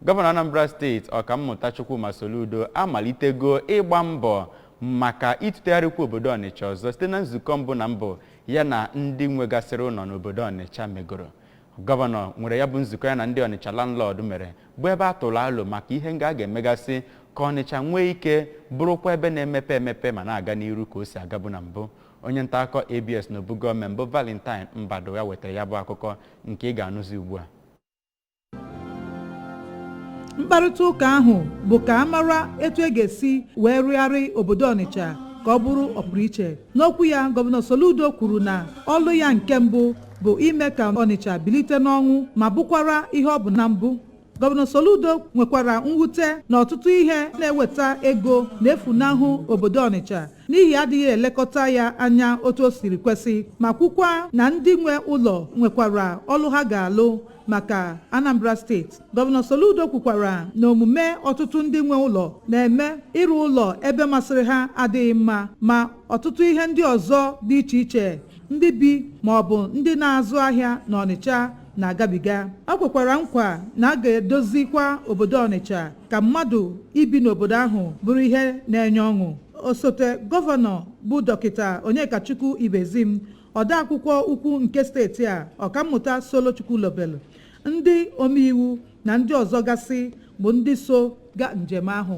Gọvanọ Anambra Steeti, Ọkammụta Chukwuma Soludo, amalitego ịgba mbọ maka ịtụtegharịkwa obodo Ọnịcha ọzọ site na nzukọ mbụ na mbụ ya na ndị nwegasịrị ụlọ n'obodo Ọnịcha megoro. Gọvanọ nwere ya bụ nzukọ ya na ndị Ọnịcha landlord mere, bụ ebe a tụrụ alo maka ihe nga a ga-emegasị ka Ọnịcha nwee ike bụrụkwa ebe na-emepe emepe ma na-aga n'iru ka o si agabu na mbụ. Onye nta akụkọ ABS n'obu gọọmenti bụ Valentine Mbado ya wetara ya bụ akụkọ nke ị ga-anụzi ugbu a. Mkparịta ụka ahụ bụ ka a mara etu e ga-esi wee rụgharị obodo Ọnịcha ka ọ bụrụ ọpụrụiche. N'okwu ya, Gọvanọ Soludo kwuru na ọlụ ya nke mbụ bụ ime ka Ọnịcha bilite n'ọnwụ ma bụkwara ihe ọ bụ na mbụ. Gọvanọ Soludo nwekwara mwute na ọtụtụ ihe na-eweta ego na-efunahụ obodo Ọnịcha n'ihi adịghị elekọta ya anya otu o siri kwesị, ma kwukwa na ndị nwe ụlọ nwekwara ọlụ ha ga-alụ maka Anambra Steeti. Gọvanọ Soludo kwukwara na omume ọtụtụ ndị nwe ụlọ na-eme ịrụ ụlọ ebe masịrị ha adịghị mma, ma ọtụtụ ihe ndị ọzọ dị iche iche ndị bi ma ọ bụ ndị na-azụ ahịa n'Ọnịcha na-agabiga. O kwekwara nkwa na a ga-edozikwa obodo Ọnịcha ka mmadụ ibi n'obodo ahụ bụrụ ihe na-enye ọṅụ. Osote gọvanọ bụ Dọkịta Onyekachukwu Ibezim, odeakwụkwọ ukwu nke steeti a, Ọkammụta Solo Chukwulobelu, ndị omeiwu na ndị ọzọ gasị bụ ndị so ga njem ahụ.